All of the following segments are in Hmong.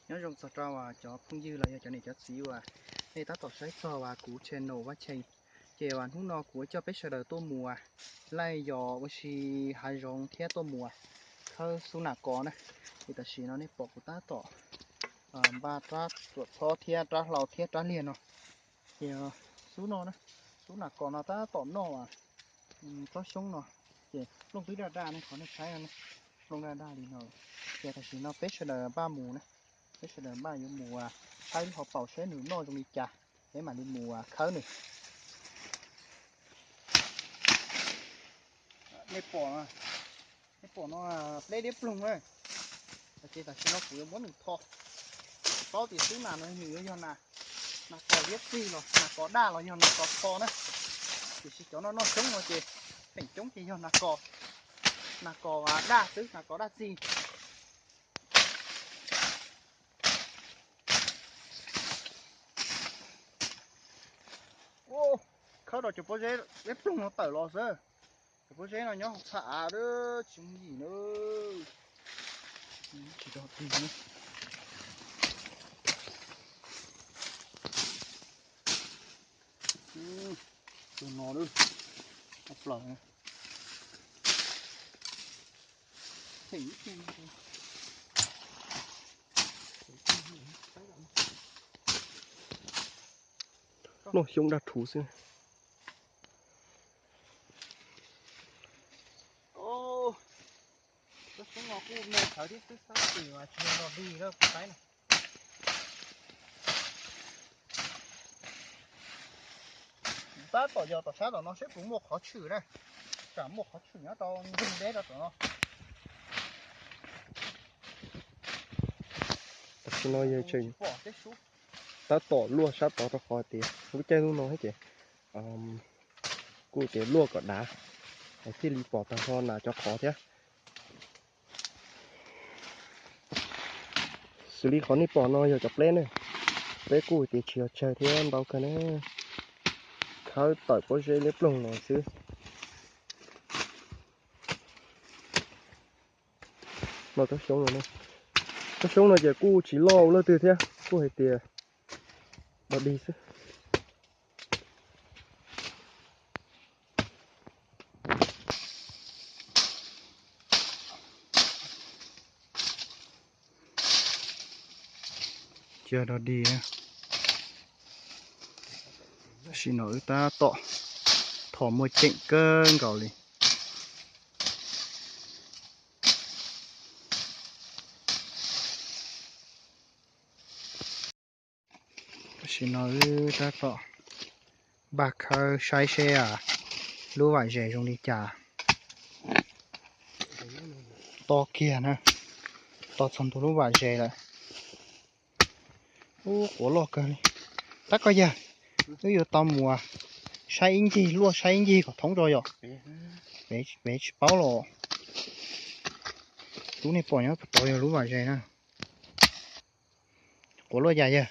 Nyob zoo txog rau cov phooj ywg los yog cov niam cov txiv uas nej tab tom saib txog kuv channel Vaj Cheej. Ces hnub no kuv coj peb sawv daws tuaj mus laij yos ua si hav zoov thiab tuaj mus khawb xub nas kos na. Ces tam sim no nej pom kuv tab tom npaj rab tuam txhob thiab rab hlau thiab rab liag no. Ces xub no, xub nas kos no tab tom noj tsob xyoob no. Ces plooj twb daj daj ne, qhov nej saib no, plooj daj daj li no. Ces tam sim no peb sawv daws npaj mus na, peb sawv daws npaj yuav mus saib lub hauv paus saib nws noj zoo li cas, peb mam li mus khawb nws. Nej pom, nej pom no, pleb liab ploog na. Ces tam sim no kuv yuav muab nws tho. Paub tias xub nas no nws yuav yog nas kos liab txig los nas kos daj los yog nas kos tho na. Tiam sis cov no noj xyoob no ces feem coob ces yog nas kos, nas kos daj xwb, nas kos daj txig. Khawb rau cov pob zeb liab ploog no tawm los xwb. Cov pob zeb no nyob hauv txha av, tsis muaj yim na. Tsis rau ti. Tus no lawm, plaws. Noj xyoob daj rhuv xwb. Lub xyoob no kuj me thawv thiab xwb, xab xwm mas tsis yog dig lawm kuv saib na. Tab tom yos tom sab tom no seb puas muaj qhov tshwm na, tsam muaj qhov tshwm nyob rau ntug deb rau tom no. Tam sim no yog tseem tab tom luaj sab tod rau qhov tias lub caij lub no thiab ces kuj tias luaj kom dav, thiaj li pom tag nrho nas cov qhov thiab. Xws li qhov nej pom no yog cov pleb na, pleb kuj tias tsis yog tsawg thiab ntau kawg na, khawb tawm pob zeb liab ploog los xwb. Noj tsob xyoob no, tsob xyoob no ces kuj tsis loj ua luaj twg thiab, kuj hais tias dog dig xwb. Cia dog dig na. Tam sim no wb tab tom thom muaj ceem kawg nkaus li. Tam sim no wb tab tom npaj khawb saib seb lub vam zes zoo li cas. To kiag na, to txog ntua lub vam zes lawm. Ub, quav loj kawg li. Tab koj yawg, wb yuav tau mus saib ib ncig, luaj saib ib ncig kom thoob tso yom. Pem tsis paub los. Lub nej pom nyob puag tod yog lub vam zes na. Quav luaj yam yawg.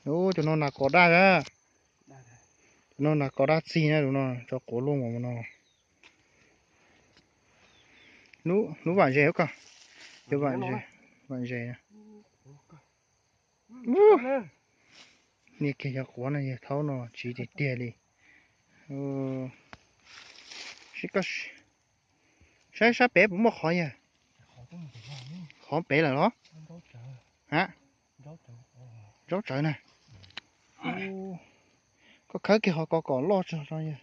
Ub, tus no nas kos daj a. Tus no nas kos daj txig na, tus no tso quav luaj npaum no. Lub vam zes koj, cov vam zes. Niaj kiag cov quav no yawg thaub no tsiv tiag tiag li. Saib sab pem puas muaj qhov yawg. Qhov pem lawm los? Ha, zaub tsawv na. Koj khawb kiag qhov ko kom loj tso yawg.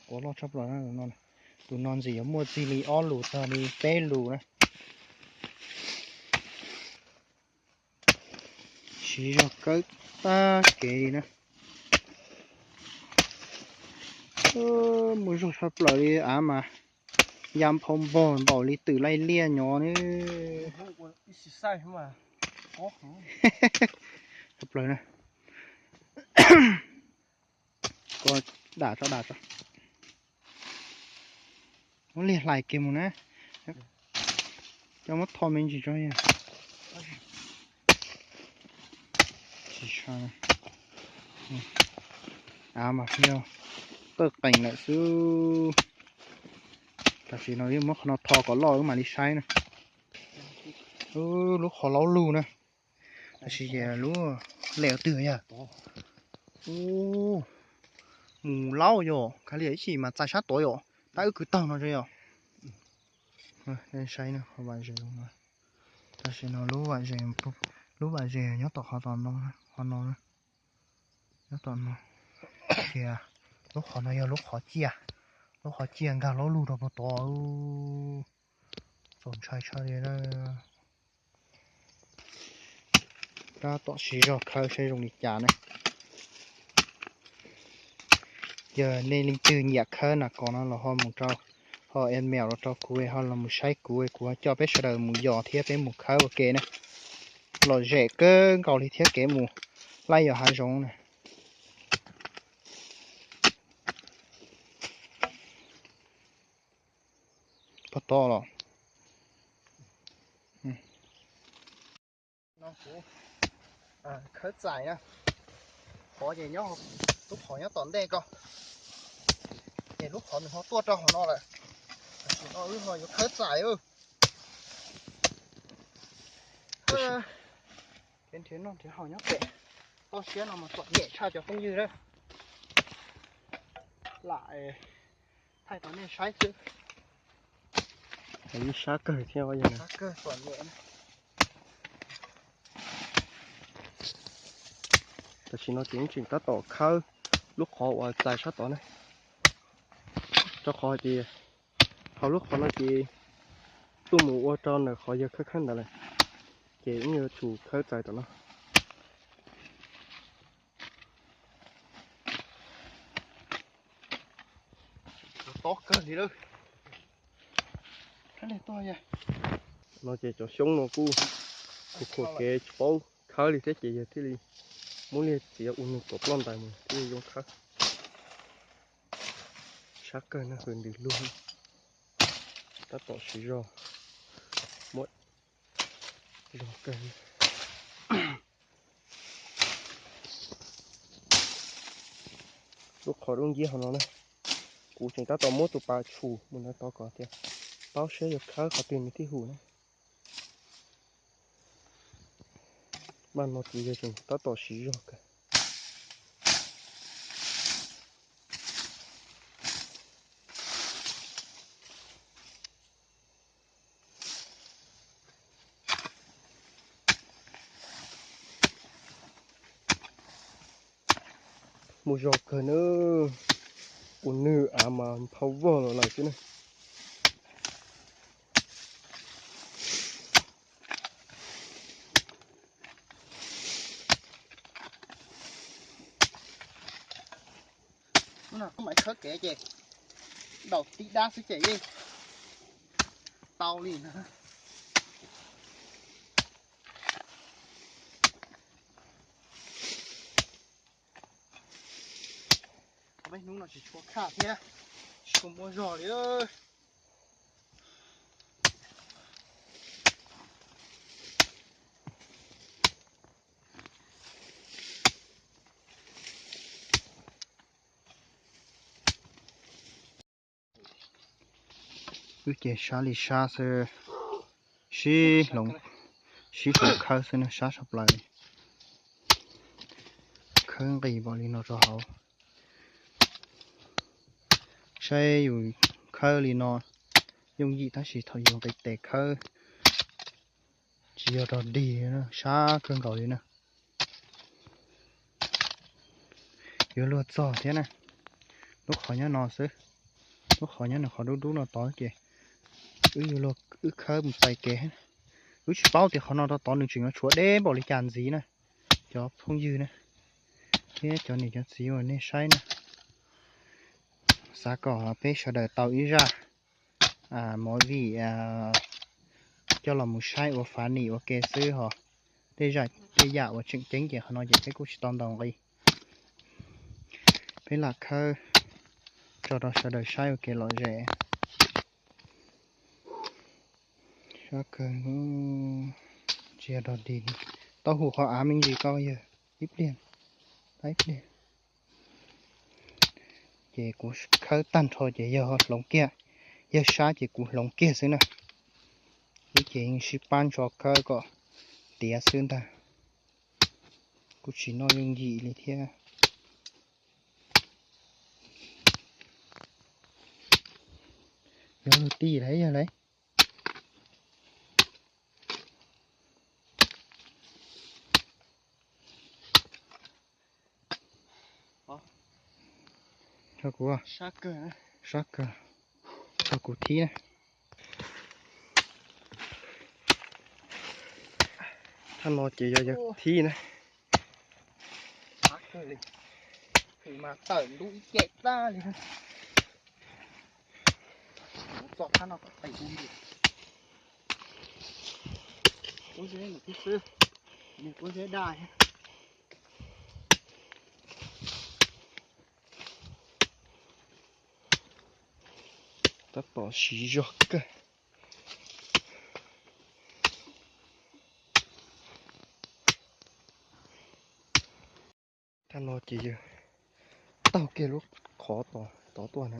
Quav loj tshaj plaws no. Tus no ntxim yuav muaj txij li ob lus txog li peb lus na. Siv zog khawb tag kev li na. Muaj zog tshaj plaws li av mas ya nphau npog npaum li twm laij liaj nyob ne. Tshaj plaws na. Koj dam tso, dam tso. Muab liag hlais kiag mus na. Coj muab tho me ntsis tso. Av mas yog tawj qees lawm xwb. Tam sim no wb muab qhov no tho kom loj wb mam li saib na. Lub qhov laub lug na. Tab sis ces lub lem twg yog? Mus laub yom, kav liam ib chim mas txais sab tuaj yom, tab wb kwv taug no yom. Saib, tam sim no lub, lub vam zes nyob tom qhov no, nyob tom no. Tias lub qhov no yog lub qhov ciaj, lub qhov ciaj nkag laub lug rau puag tod. Txaus ntshai tshaj li. Tab tom siv zog khawb saib zoo li cas na. Yog nej leej twg nyiam khawb nas kos no los ho mus rau, ho email los rau kuv, ho los mus saib kuv, kuv ho coj peb sawv daws mus yos thiab peb mus khawb ua ke na. Lom zem kawg nkaus li thiab kev mus laij yos hav zoov na. Puag tod los no kuv khawb txais na. Qhov ces nyob, lub qhov nyob tom ntej ko, ces lub qhov nws ho tuaj rau hauv no lawm. Tam sim no wb ho yuav khawb txais. Nrhiav noj nrhiav haus nyob pem toj siab no mas txom nyem tshaj cov phooj ywg na. Lam thaij rau nej saib xwb. Ib sab kawg thiab, sab kawg txom nyem. Tam sim no ces tseem tab tom khawb lub qhov uas txais sab tod na, rau qhov tias hauv lub qhov no ces tuaj mus ua rau ntawm qhov yawg khawb khawb ntawd lawm, ces wb yuav tsum khawb txais tom no. Tob kawg li lawm. No ces cov xyoob no kuj khuam kev tsis paub khawb li thiab ces yawg thiaj li muab liag txiav ua nws kom ploj ntais mus thiaj li zoo khawb. Sab kawg no hws ntws lug, tab tom siv zog muab zog kawg. Lub qhov dub nciab hauv no na, kuv tseem tab tom muab tus pas tshum mus ntawd tod kom tias paub saib yog khawb qhov twg nws thiaj hum na. Npaj no ces yawg tseem tab tom siv zog kawg. Muaj zog kawg na, ua nws av mas phau vog los lawm xwb na. Hnub no kuv mam khawb kev ces daus tib dab xwb ces yeej tau li na. Hnub no tsis tshua khaj thiab, tsis tshua muaj zog li. Wb ces sab li sab xwb, sib hloov, sib hloov khawb xwb na, sab sab plaws li. Khawb nqis npaum li no rau hauv. Saib yus khawb li no yooj yim tab sis thaum yus nqis tes khawb tsis yog rog dig, sab kawg nkaus li na. Yuav luag txog thiab na. Lub qhov nyob no xwb, lub qhov nyob nws qhov dub dub no tod ces wb yuav luag, wb khawb mus txais kev. Wb tsis paub tias qhov no rau tod nws tseem yuav tshuav deb npaum li cas ntxiv na, cov phooj ywg na, thiab cov niam cov txiv uas nej saib na. Xav kom peb sawv daws tau ib zaj movie coj los mus saib ua funny ua ke xwb hos. Tej zaj, tej yam uas tseem ceeb ces qhov no ces peb kuj tsis tau ntaus nqi. Peb lam khawb tso rau sawv daws saib ua kev lom zem. Sab kawg, tsis yog rog dig li. Tau hum qhov av me ntsis ko yawg, ib pliag, ib pliag. Ces kuv khawb tag nrho ces yawg hloov kiag, yawg sab ces kuv hloov kiag xwb na. Wb ces yeej sib pab ntso khawb kom tiav xwb ntag, kuj tsis noj yooj yim li thiab. Yog lub tij lawm, yog lawm. Kuv sab kawg, kuv thib na. Thaj no ces yog yog thib na. Mas tawm ntub ib ce tag li. Txog thab no kom tes kuv nti. Kuv zeb ntawm tib xwb, nws kuv zeb daj thiab. Tab tom siv zog kawg. Thaj no ces yog taug kiag lub qhov tod tuaj na,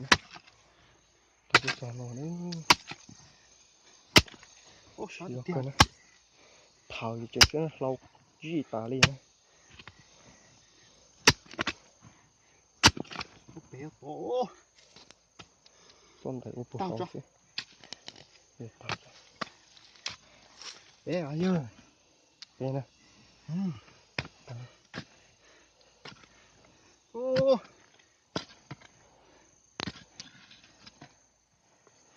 taug tuaj txog no na. Thaum yus ces hlau zij tas li na. Txoj ntawd ua puag saud xwb. Peb yog, peb na.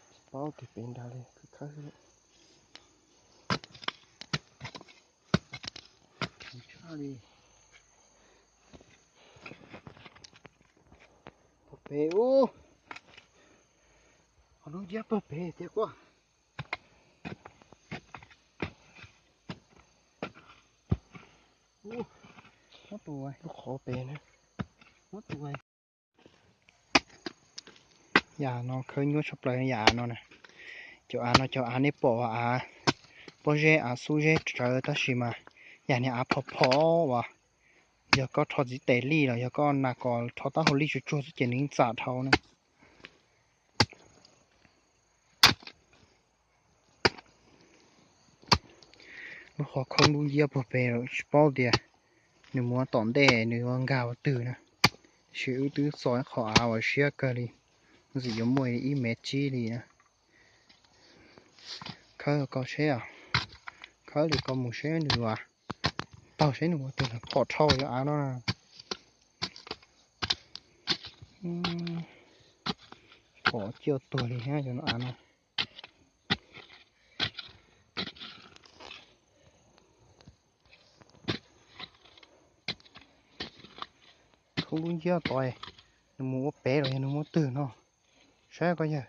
Tsis paub tias pem nrad li, khawb khawb xwb. Puag pem ub, ho lub nciab puag pem tiag kuj. Lub qhov pem na. Yam no khawb nyuaj tshaj plaws yam av no na. Cov av no cov av nej pom av pob zeb av xub zeb tsawv tab sis mas yam niag av phom phom uas yog koj rho txiv tes lij los yog koj nas kos rho taub hau lij tsuag tsuag xwb ces nws yeej txam dhau na. Lub qhov khoob lub nciab puag pem tsis paub tias nws mus tom ntej nws yuav nkag ua twg na. Tab sis wb twb txo ib qho av uas siab kawg li, ntxim yuav muaj ib mev tsib li na. Khawb ko seb, khawb li ko mus seb nws ua, taug seb nws ua twg los phom dhau cov av no. Phom ciaj tuag li thiab cov av no. Khoob lub nciab tod, nws mus ua pem los yog nws mus twg no. Saib koj yawg,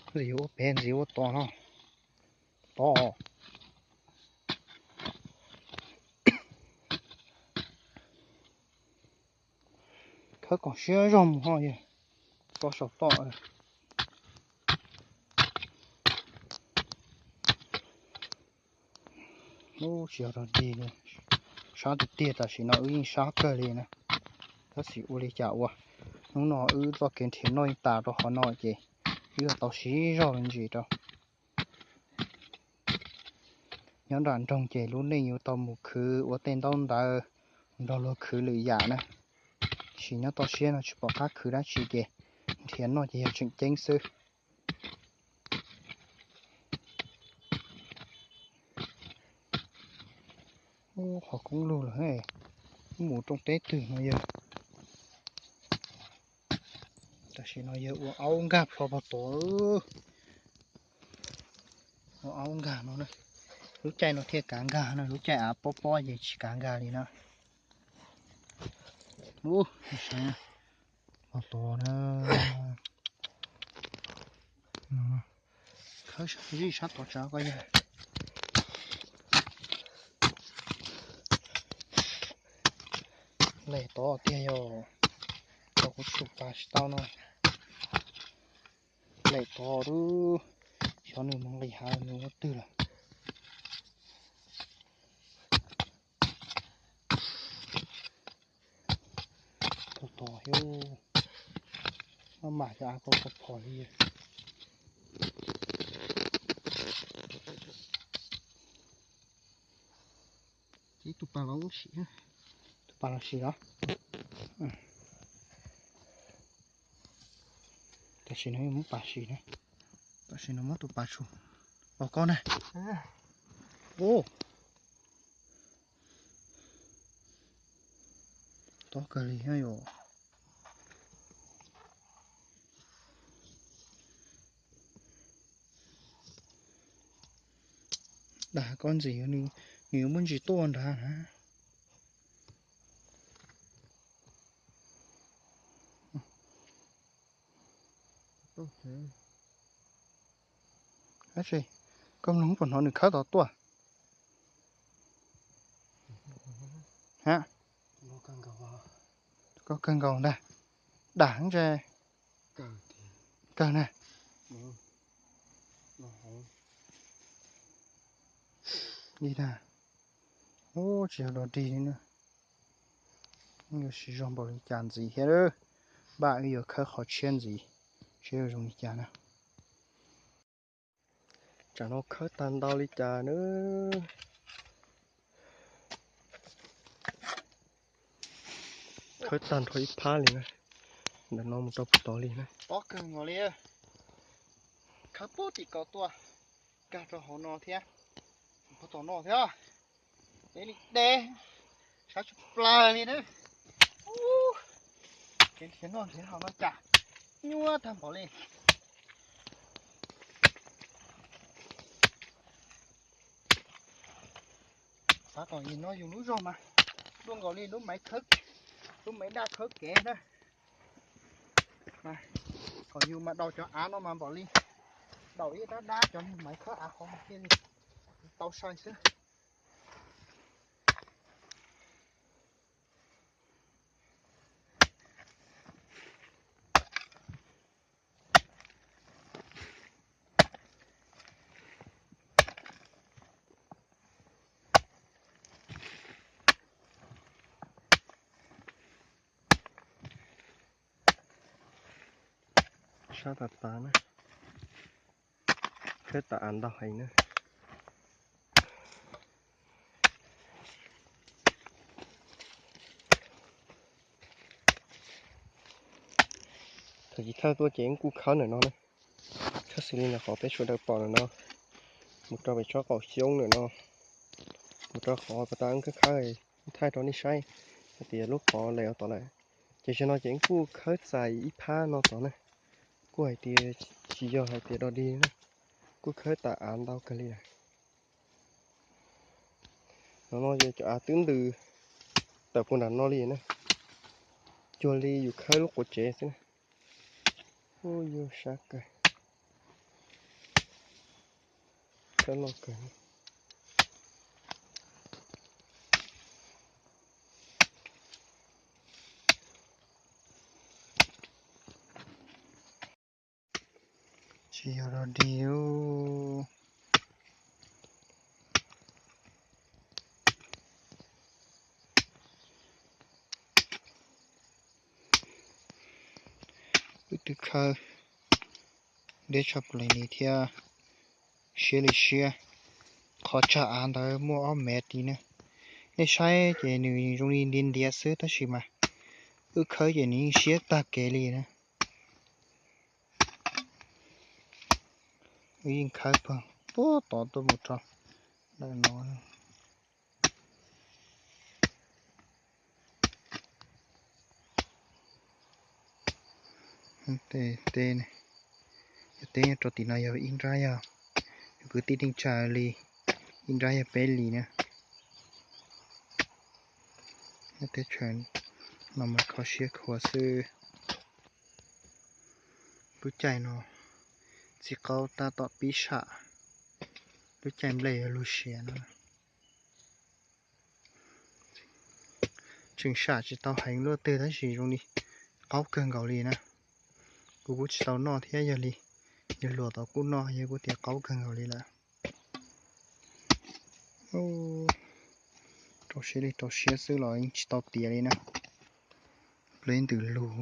ntxim yuav ua pem ntxim ua tod no. Tod. Khawb kom siab zog mus ho yawg, koj saum toj. Ub, tsis yog rog dig li, sab tiag tiag tam sim no wb yeej sab kawg li na. Tab sis ua li cas ua, hnub no wb txoj kev nrhiav noj yeej tas rau qhov no ces wb yuav tau siv zog me ntsis rau. Nyob nram nroog ces lub neej yuav tau mus khwv ua tej ntaub ntawv nrog luag khwv lwm yam na. Tab sis nyob toj siab no tsis pom qab khwv dab tsi ces nrhiav noj ces yog tseem ceeb xwb. Ub, qhov koob lug lawm, mus rooj teb twg no yawg. Tam sim no yawg ua aub nkag plho pog tod. Ua aub nkag no, lub caij no thiaj kav nkag na, lub caij av pob pob ces tsis kav nkag li na. Ub, pog tod na. Khawb zij sab tod tsav ko yog. Lem tod tiag yog, tau kuv tsuj pas tsis tau no. Lem tod lub, xyov nws mus nqis hav nws ua twg lawm. Tod tod, maj mam cov av ko phom li. Ib tug pas los sim, tus pas los sim los. Tam sim no muab pas sim na. Tam sim no muab tus pas tsum os koj na. Tob kawg li thiab yom. Dag koj ntxim, nws yuav muaj ntsis tuaj nrad na. Koj mloog puas hnov nws khawb tod tuaj? Ha, koj kawg nkaus ntag. Dam ntse kawg na. Li na, ub, tsis yog dog dig li na. Yuav siv zog npaum li cas ntxiv thiab, npaj wb yuav khawb qhov tshiab ntxiv, seb yuav zoo li cas na. Tsam no khawb tag ntau li cas na. Khawb tag nrho ib phab li na. Ntawm no mus rau puag tod li na. Tob kawg nkaus li. Khawb puag tim ko tuaj, nkag rau hauv no thiab, puag tom no thiab. Deb li deb, sab tsis plaws li na. Ub, kev nrhiav noj nrhiav haus no cas nyuaj tag npaum li. Xav kom yus no yus lub zog mas luaj nkaus li lub maiv khawb, lub maiv daj khawb kev na. Kom yus mas daus cov av no mas npaum li daus ib dab dab cov maiv khawb av qhov thiaj li tau sai xwb. Sab tas tas na, khawb tas av ntau heev na. Thaum chiv thawj tuaj ces kuj khawb ntawm no na, khawb xws li ntawm qhov peb sawv daws pom ntawm no, mus rau pem tsob qaum xyoob ntawm no, mus rau qhov pas tas wb khawb khawb, thaij rau nej saib hais tias lub qhov lawm tod lawm. Ces zaum no ces kuj khawb txais ib phab no tod na, kuj hais tias tsis yog hais tias dog dig na, kuj khawb tas av ntau kawg li lawm. No no ces cov av twb ntws tawm puag nram no li na, cuag li yus khawb lub quav tsev xwb na. Ub, yuj sab kawg, khawb loj kawg. Tsis yog dog dig. Wb twb khawb deb tshaj plaws li thiab, siab li siab. Qhov tsag av ntawd muaj ob mev tid na. Nej saib ces nws zoo li ntiav ntiav xwb tab sis mas wb khawb ces nws yeej siab tag kev li na. Wb yeej khawb puag tod tuaj mus rau ntawm no. Tej, tej, yog tej nyob rau tim no yog ib nrab yog kwv tij neej tsa li, ib nrab yog peb li na. Teb chaws no mas kho siab khuav xwb. Lub caij no txiv qaub tab tom pib sam, lub caij nplej yuav lug siav no. Tseem sam tsis tau heev luaj twg tab sis zoo li qaub kawg nkaus li na. Kuv kuj tsis tau noj thiab, yog li yawg hluas tod kuj noj, yawg kuj tias qaub kawg nkaus li lawm. Rau siab li rau siab xwb los yeej tsis tau tiav li na. Pleb ntws lug.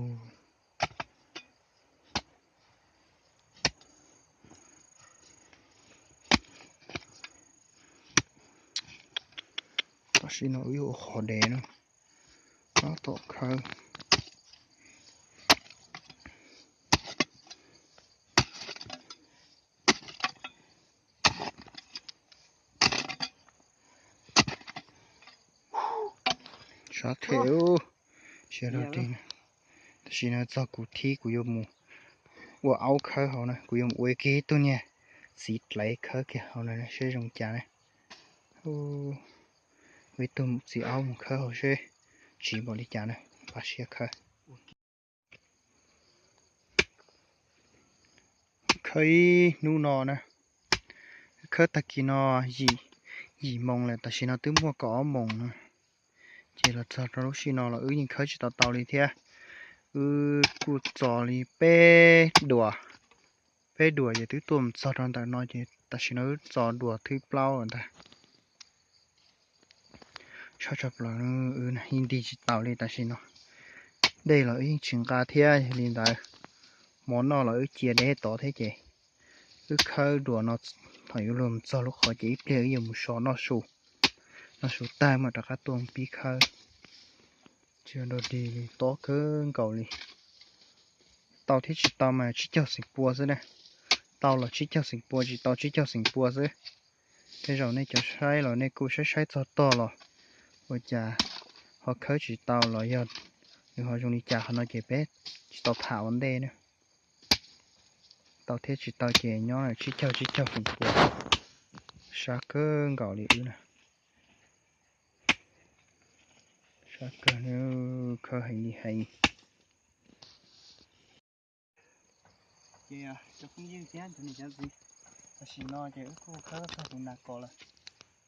Tam sim no wb yuav ua qhov dev na, tab tom khawb. Sab them, siab dog dig. Tam sim no txog kuv thib kuv yuav mus ua aub khawb hauv na, kuv yuav mus ua kiag ib tug niag txiv dlaiv khawb kiag hauv na seb zoo cas na. Ua ib tug txiv aub mus khawb hauv seb tsiv npaum li cas na, npaj siab khawb. Khawb ib hnub no na, khawb tag kis no yim, yim moos lawm, tam sim no twb muaj kaum ob moos na. Ces los txog rau lub sij no los wb yeej khawb tsis tau tau li thiab. Wb kuj txo li peb duas, peb duas ces twb tuaj mus txog rau ntawm no ces tam sim no wb txo duas thib plaub lawm ntag. Tshaj tshaj plaws, wb yeej nti tsis tau li tam sim no. Dej los wb yeej tsis nqa thiab, yog li ntawd mov noj los wb cia deb tod thiab ces wb khawb duas no, thaum yuav luag mus txog lub qhov ces ib pliag wb yuav mus so noj su, noj su tag mam rov qab tuaj pib khawb. Tsis dog dig li, tob kawg nkaus li. Tau thiab tsis tau mas tsib caug xeem pua xwb na. Tau los tsib caug xeem pua, tsis tau tsib caug xeem pua xwb. Tej zaum nej cov saib los nej kuj saib saib txog tog los ua cas ho khawb tsis tau los yog nws ho zoo li cas qhov no ces peb tsis tau tham ua ntej na. Tau thiab tsis tau ces nyob tsib caug tsib caug xeem pua. Sab kawg nkaus li wb na. Sab kawg, khawb heev li heev. Ces cov phooj ywg thiab cov niam cov txiv, tam sim no ces wb kuj khawb txog tus nas kos lawm.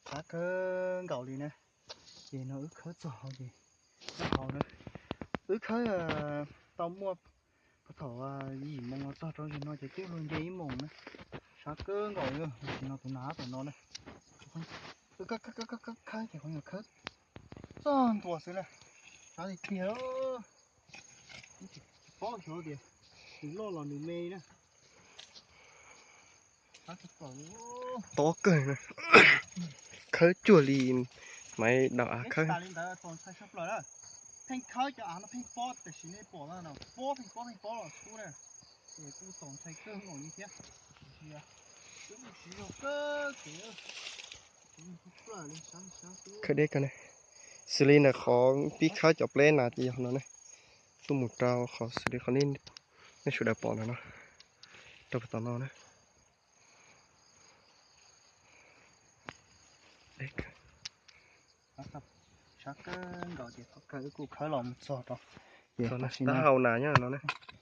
Sab kawg nkaus li na. Ces no wb khawb txog hauv ces, hauv na, wb khawb tau muaj puag thaum yim moos los txog rau zaum no ces twb luag nce ib moos na. Sab kawg nkaus li, tam sim no tus nas tom no na. Khawb ces qhov nyuag khawb txog ntua xwb na. Sab tiag tiag. Tsis paub xyov tias nws loj los nws me na. Tob kawg na. Khawb cuag li maiv dau av khawb. Pheej khawb cov av no pheej pob, tam sim nej pom no pob pheej pob pheej pob los txhub na. Ces kuj txaus ntshai kawg nkaus li thiab. Khawb deb kawg na. Xws li ntawm qhov pib khawb cov pleb na ces yog no ne. Tuaj mus rau qhov xws li qhov nej sawv daws pom ntawm no, rau puag tom no na. Sab kawg nkaus ces thaum kawg wb kuj khawb los mus txog rau. Ces tam sim no hau nas nyob no ne.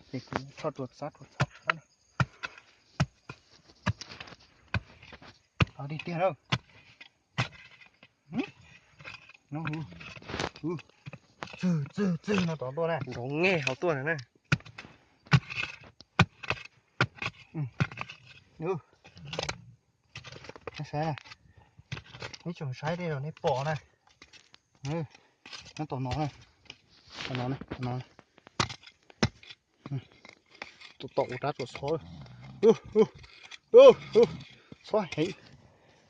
Ces kuv txhob rua txhob rua txhob na. Hau tiag tiag na. Txwg txwg txwg no tod tuaj na, nrov nge hauv tuaj na. Saib na, neb tsoom saib tej zaum nej pom na. Nyob tom no, tom no, tom no. Tom tom ua rab tsuas txhob. Txhob heev.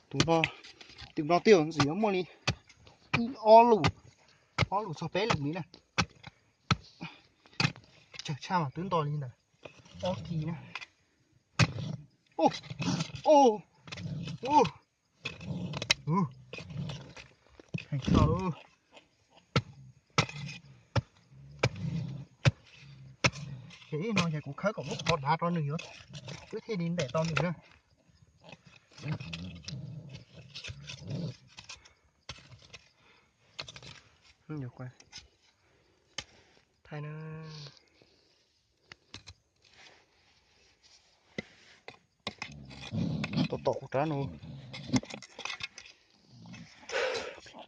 Tus no, tus no twb yog ntxim yuav muaj li ib ob lus, ob lus txog peb lus li na. Tsawg tshaj mas twb nto li ntawm ob kis na. Heev tshaj. Ces ib no ces kuv khawb kom lub qhov dav rau nws yuav, wb thiaj li ntaim tau nws na. Thaij na. Tom tom kuv rab no.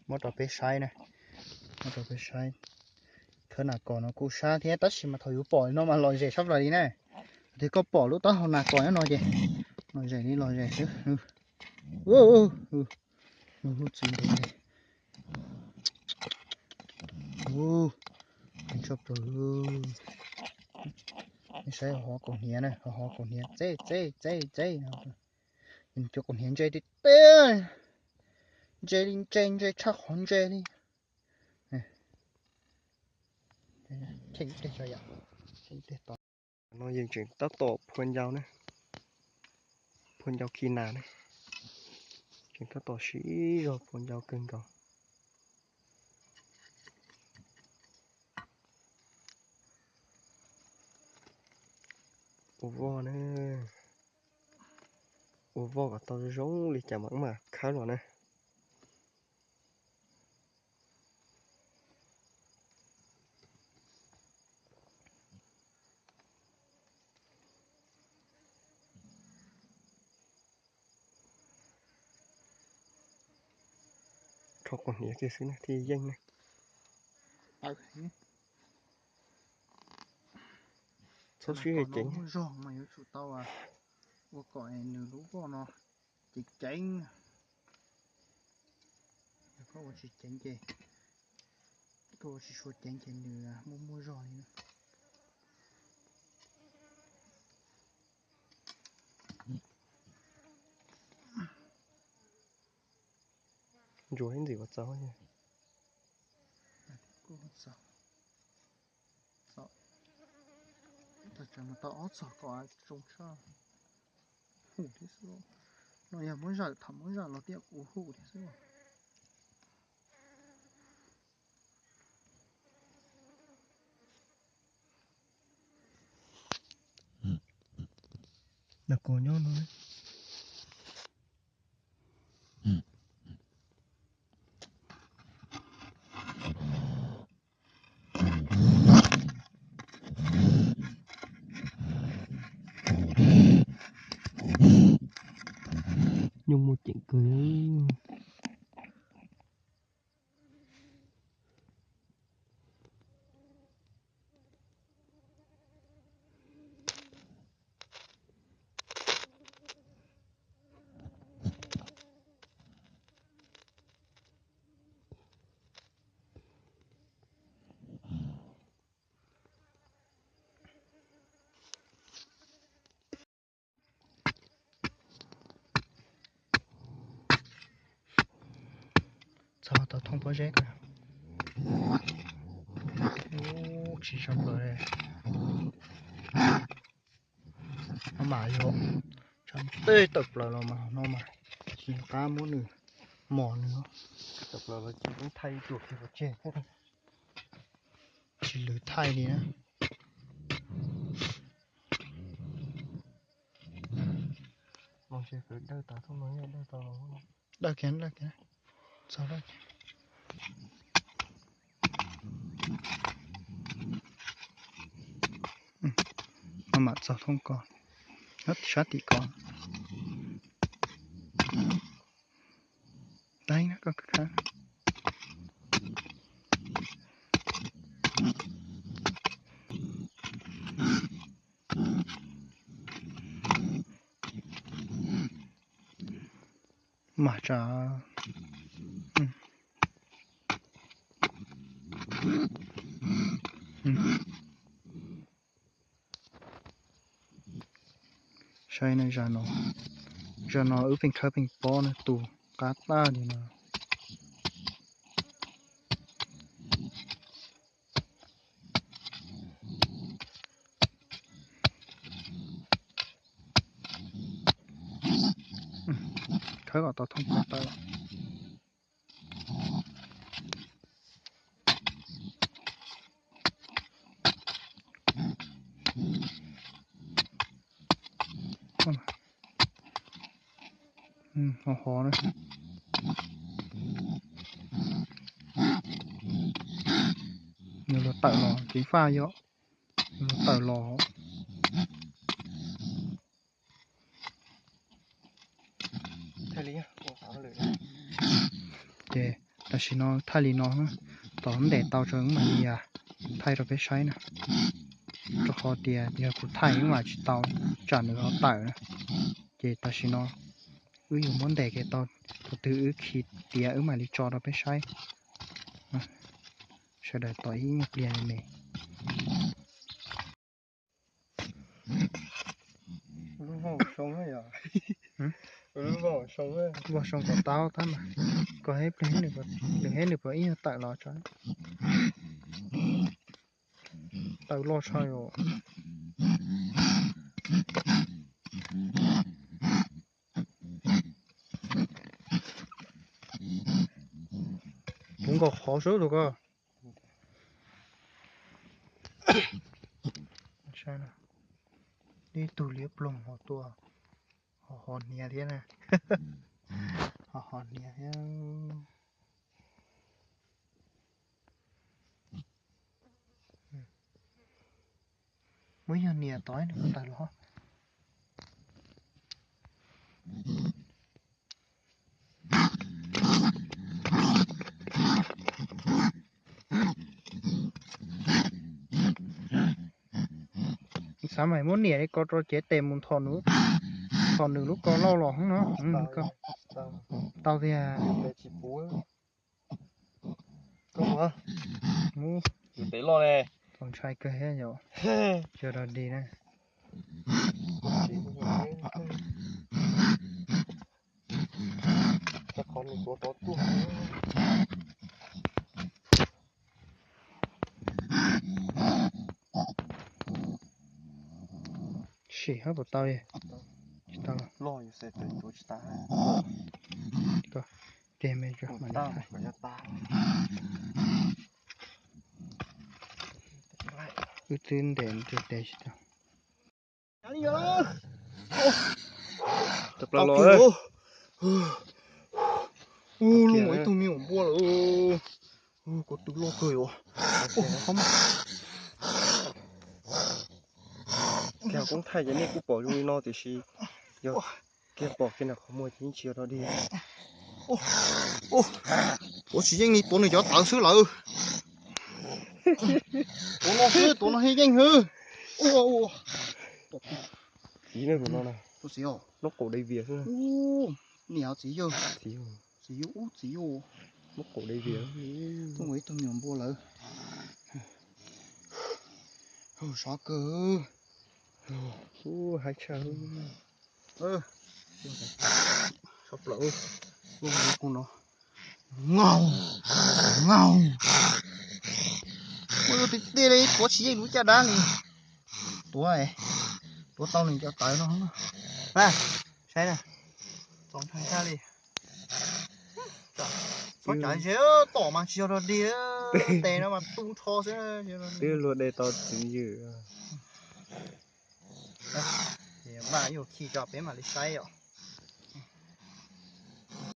Muab rau peb saib na. Muab rau peb saib. Khawb nas kos no kuj sab thiab tab sis mas thaum yus pom li no mas lom zem sab plaws li na. Tias koj pom lub taub hau nas kos nyob no ces lom zem li lom zem xwb. Lub txiv ntev li. Heev tshaj plaws. Nej saib hov kaus hniav na, hov kaus hniav txej txej txej txej no. Cov kaus hniav ntse tiag tiag. Ntse li ntse, ntse tshaj qhov ntse li. No yeej tseem tab tom phua ncau na, phua ncau khi nas na, tseem tab tom siv zog phua ncau kawg nkaus. Ua voj na, ua voj kom tau zoo li cas mas wb mam khawb los na. Rho qos hniav kiag xwb na thiaj yeej na. Txhob sib hais ceev. Muaj zog mas yuav tsum tau ua kom nws lub voj no ceev ceev. Yog koj ua tsis ceev ces, koj ua tsis sua ceev ces nws muaj muaj zog li na. Ntsuas ib ntxim ua txaus. Tau ob txog kom zoo tshaj. Hum thiab xwb. No yog muab zawm, thaum muab zawm los tias ua hum thiab xwb. Nag kos nyob no. Nyob muaj ceem kawg. Txog tau thoob pob zeb ko. Tsis tshua plaws li. No mas yog tsam tej tawm plaws los mas no mas tsis qab muab nws mos nws. Tawm plaws los ces thaij ib tug kiag pov tseg thiab. Tsis lwm thaij li na. Dawj kiag, dawj kiag. Txog dawj kiag. No mam txog thoob ko, sab tim ko. Teeb na koj khawb. Mas tsam saib na, zaj no, zaj no wb pheej khawb pheej pob na, tus qab tag li no. Khawb kom tau thoob plaws tawm. Ho ho na. Nws los tawm los ceev faj yom. Nws los tawm los. Ces tam sim no thaij li no, tos ntes tau tso wb mam li thaij rau peb saib na. Rau qhov tias yog kuv thaij wb mam tsis tau, tsam nws ho tawm na. Ces tam sim no wb yuav muab ntes kiag tau, thaum twg wb khi tiav wb mam li tso rau peb saib. Sawv daws tos ib nyuag pliag me. Lub voj zoo yom. Voj soo kom tau tab mas, kom nws, nws puas ib nyuag tawm los tso. Tawm loj tshaj yom. Puv nkaus qhov sub tus ko. Ib tug liab ploog ho tuaj, ho ho hniav thiab na. Ho ho hniav thiab. Muab yog niam tod nws tawm los. Xav mas muab niam li ko rau cev tes mus nthos nws, nthos nws lub ko lauj los hoob no. Tau tiag. Mus, tus ntshai kawg thiab yom. Cog dog dig na. Sim hab puas tau li? Tsis tau. Ceg me mam li hais. Wb twb ntes ntiaj teb tsis tau. Ua los ib tug me nyuam npua lawm. Kuv tw loj kawg yuav. Kiag koob thaij ces nej kuj pom zoo li no tiam sis yog kiag pom kiag nram qhov muag ces yeej tsis yog dog dig. Tuav tsis yeej li, tuav nws cov tawv xwb lawm. Tuav no xwb, tuav no yeej yeej xwb. Txiv ne, tus no na. Lub qaum dai vias xwb. Niam txiv yawg. Txiv yawg. Txiv yawg ub txiv yawg. Lub qaum dai vias. Tuaj mus ib tug me nyuam npua lawm. Sov kawg. Haib tshaj. Sov plaws. Lub no kuv no. Ngaug, ngaug. Ua tiag tiag li, tuav tsis yeej lub caj dab li. Tuav, tuav tau nws cov tawv no. Saib na, txaus ntshai tshaj li. Txhob tsav ze, tom mas tsis yog dog dig, tes no mas tu nrho xwb. Twb luag de tau txiv yawg. Vaj yuav khi tso peb mam li saib os.